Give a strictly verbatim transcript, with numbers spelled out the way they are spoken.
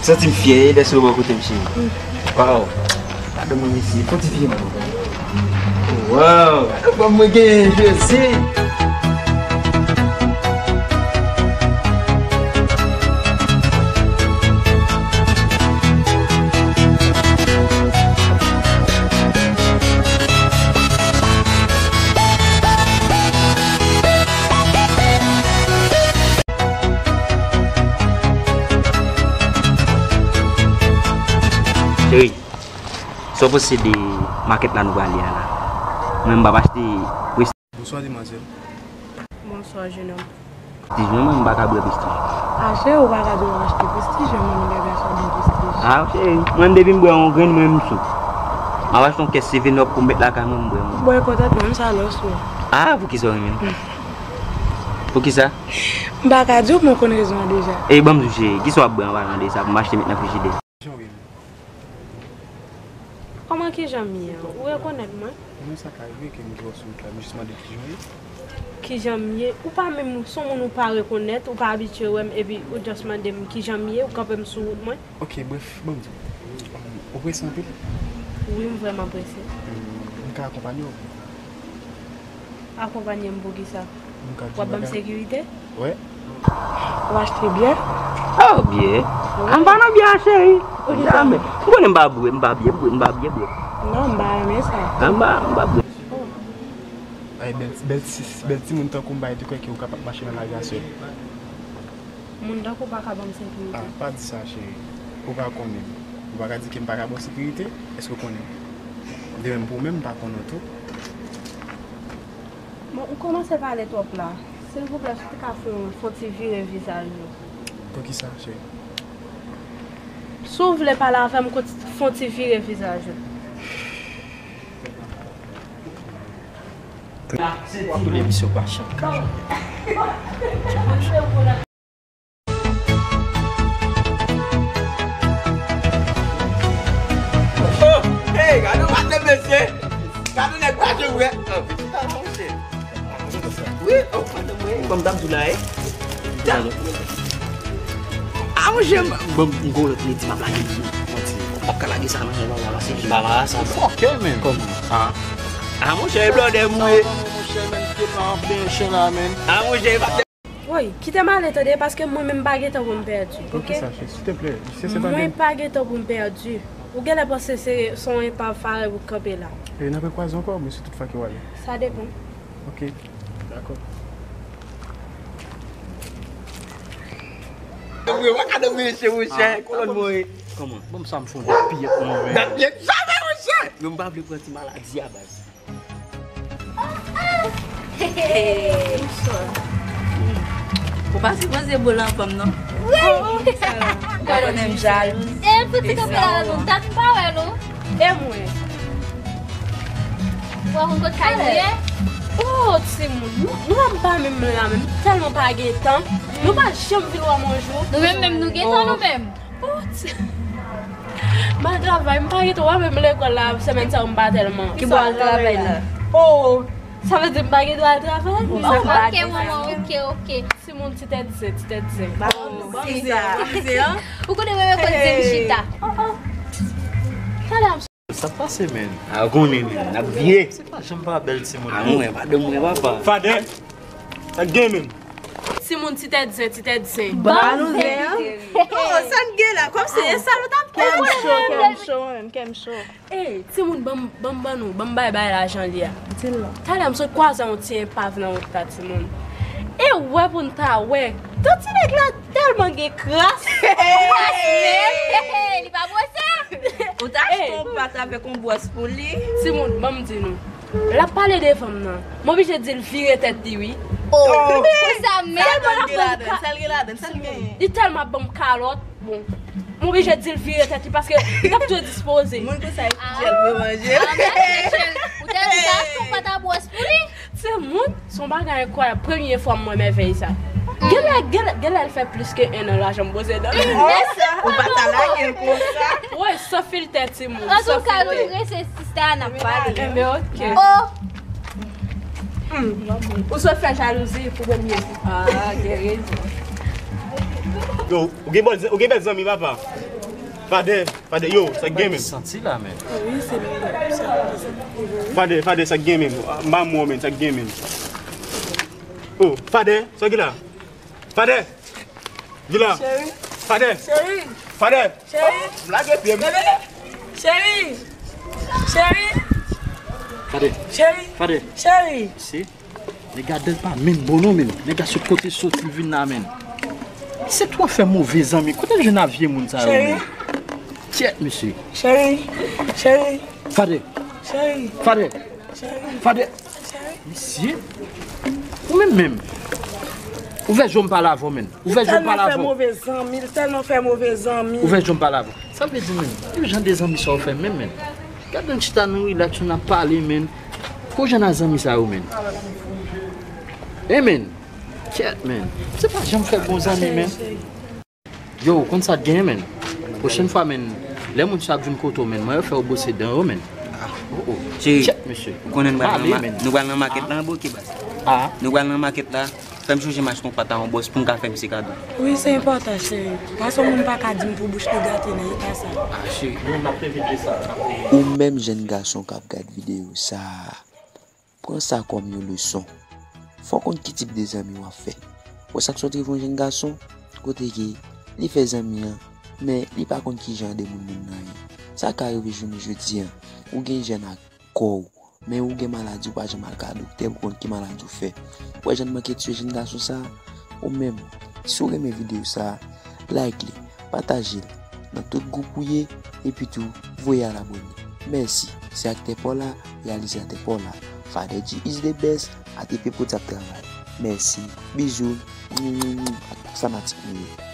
Santi m fyè lè sou bò kote m, cheri. Waw. Gade mwen mesye, fò ti fye mwen. Waw, gade fanm mwen genyen, Jezi. Cheri, sa w panse de makèt la nou prale a la? Mwen, m p ap achte Prestige. Bonswa, demwazèl. Bonswa, jenòm. Prestige, mwen, mwen, m pa ka bwè Prestige. A, cheri, ou pa ka di w achte Prestige, mwen, m gen gason bwè Prestige. A, cheri, mwen, depi m bwè yon grenn, mwen, m sou. M ap achte yon kès Seven Up pou m met lakay mwen, m bwè, mwen. Bwè kontantman, m sa lòs ou. A, poukisa w renmen l? Poukisa? M pa ka di w, men w konn rezon an deja. E ban m di w, cheri, kisa w ap bwè an palan de sa pou m achte met nan frijidè? Jan w ye menm? Kòman kijan m ye an? Ou rekonèt mwen? Mwen sa ka rive ke m te wè w sou wout la, m jis mande kijan w ye. Kijan m ye? Ou pa menm, se yon moun ou pa rekonèt, ou pa abitye wè m, epi ou just mande m kijan m ye, ou kanpe m sou wout mwen. Ok, brèf, ban m di w. Ou prese anpil? Wi, m vrèman prese. Hmm, m ka akonpanye w? Akonpanye m poukisa? W ap ban m sekirite? Wi. W achte byè? Oh, byè? Wi. M pa nan byè a, cheri. Poukisa? Jamè. Ou konnen m pa bwè, m pa byè bwè, m pa byè bwè. Non, m pa renmen sa. A, m pa, m pa bwè. Ay, bèl, bèl ti, bèl timoun tankou m, bay te kwè ke ou kapab mache nan lari a sèl. Moun tankou w pa ka ban m sekirite. A, pa di sa, cheri. Ou pa konnen m. Ou pa ka di ke m pa ka ba w sekirite. Èske w konnen m? De menm pou ou menm, m pa konnen w tou. Bon, ou kòmanse pale twòp la. Silvouplè, si w te ka fè yon, fè yon ti vire vizaj ou. Poukisa, cheri? Si w vle pale avè m, fè yon ti vire vizaj ou. W ap boule misye, w pa chanm ka. Oh, hey, gade yon patnè mesye. Gade yon nèg pa jwe. Oh, pitit a monchè. Wi, oh, patnè mwen. Kòm m t ap di w la, eh. A, monchè, m, bon, m gon lòt ledi, m ap lage li. M ap ka lage sa nan men la, la, se li. Baba, sa. Fòkè, men. Kòman? A. A, monchè, e blòdè m ye. Monchè, men, pye m nan anfen chen la, men. A, monchè, e pa Woy, kite m ale tande, paske mwen menm m pa gen tan pou m pèdi, ok? Poukisa, cheri, silteplè? Mesye, se pa Mwen gen pa gen tan pou m pèdi. Ou genlè panse se, se yon epav farè pou kanpe la. E n ap rekwaze ankò, men si tout fwa ke w ale. Sa depann. Ok, dakò. Mwen pa ka nan mesye, monchè, kolòn mwen. Kòman? Bon, sa m fè yon dat piyèt mwen, men. Dat piyèt, jamè, monchè! Men m pa vle pran ti maladi a, baz. Bonswa. Ou pa sipoze boule an fanm, non. Wi. Ou konnen m jalouz. E pou ti kanpe la, nou dat m pa wè nou. E mwen. Ou pa konn kot kay nou ye? Oh, timoun, nou, nou ap ba menm la, menm tèlman pa gen tan. Nou pa janm vin wè m yon jou. Nou menm, menm nou gen tan, nou menm. Oh, ti-, m al travay, m pa gen tan, w ap wè m lekòl la, semèn sa yo m pa tèlman. Ki bò w al travay la? Oh, sa vle di m pa gen dwa al travay? Oh, ok, manman, ok, ok. Timoun, ti tèt zen, ti tèt zen. Bon, bon, zen, bon, zen, an. Ou konnen mwen, mwen konn zen m chita. Oh, oh. Talè a m Sa pase, men. A, ou konnen, men. N ap vire. Se pa janm pa bèl timoun. A, mwen, pa de mwen, papa. Fadè. Sa k gen, men. Timoun ti tèt zen, ti tèt zen. Ba nou zen, an. Oh, sa n gen la? Kòmsi e sa nou t ap tann. Kè m cho, kè m cho, menm, kè m cho. Ey, timoun, ban m, ban m, ban nou, ban m bay, bay la jan li a. Di l non. Talè m sot kwaze yon ti epav nan wout la, timoun. E wè pou n ta wè. Tan ti nèg la tèlman gen kras. Kras, men. Li pa bwose. Ou ta achte yon pat avèk yon bwòs pou li. Timoun, ban m di nou. L ap pale devan m nan. M oblije di l vire tèt li, wi. Oh, konsa menm. Sa l gen ladann, sa l gen ladann, sa l gen? Li tèlman ap ban m kalòt. Bon. M oblije di l vire tèt li paske li t ap dwe dispoze. Moun konsa, e pou jèl vre manje. Ah, mèsi, Rachel. Ou te di sa, se yon pat a bwòs pou li. Timoun, se yon bagay enkwayab. Premye fwa m wè mèvèy sa. Genlè, genlè, genlè l fè plis ke en an la, jan m poze dan. Ou pa ta lage l konsa. Wi, san filtè, timoun. Antouka, nou rete sista a, n ap pale. Enben, ok. Oh! Hmm. Ou sot fè jalouzi pou premye. Ah, gen rezon. Yo, ou gen bèl, ou gen bèl zanmi, papa. Fadè, Fadè, yo, sa k gen menm? Santi la, men. Wi, se menm sa. Fadè, Fadè, sa k gen menm? M pa mò, men, sa k gen menm? Oh, Fadè, sa ki la? Fadè! Vila! Cheri! Fadè! Cheri! Fadè! Cheri! M lage pye m! Bebe! Cheri! Cheri! Fadè! Cheri! Fadè! Cheri! Se nèg la dan l pa menm bon non, menm. Nèg la sot kote soti l vin la, menm. Se twò fè move zanmi. Kote l jwenn a vye moun sa yo, menm? Kyèt, mesye. Cheri! Cheri! Fadè! Cheri! Fadè! Cheri! Fadè! Cheri! Mesye! Ou menm menm! Ouvè je w m pale avè w, menm. Ouvè je w m pale avè w. Li tèlman fè move zanmi, li tèlman fè move zanmi. Ouvè je w m pale avè w. Sa vle di, menm, ki jan de zanmi sa w fè menm, menm? Gade nou chita, nou rilaks, nou ap pale, menm. Ko jan a zanmi sa yo, menm? E, menm. Kyèt, menm. Se pa janm fè bon zanmi, menm. Yo, ou konn sa k genyen, menm? Pwochèn fwa, menm, lè moun sa ap vin kote w, menm, mwen yo fè w bwose dan yo, menm. Oh, oh. Cheri, kyèt, mesye. Ou konnen nou pral nan ma-, nou pral nan makèt la, bòkè baz. Ah. Nou pral nan makèt la. Fè m chonje m achte yon pat a yon bòs pou m ka fè misye kado. Wi, se enpòtan, cheri. Gason moun pa ka di m pou bouch li gate nan eta sa. Ah, cheri, nou, n ap envite sa, n ap envite. Ou menm jèn gason k ap gad videyo sa a, pran sa kòm yon leson. Fò w konn ki tip de zanmi w ap fè. Wè sa k sot rive yon jèn gason, kote ke li fè zanmi an, men li pa konn ki jan de moun moun nan ye. Sa ka rive jounen jodi an, ou gen jèn ak kò w, men ou gen maladi, ou pa janm al ka doktè pou konn ki maladi w fè. Ou wè jan n manke tye jèn gason sa a? Ou menm, si w renmen videyo sa a, like li, pataje l nan tout gwoup ou ye, epi tou, voye al abòne. Mèsi. Se aktè Paula, reyalizatè Paula. Father G is the best, A T P Prod ap travay. Mèsi. Bizou. Ak tout fanatik nou yo.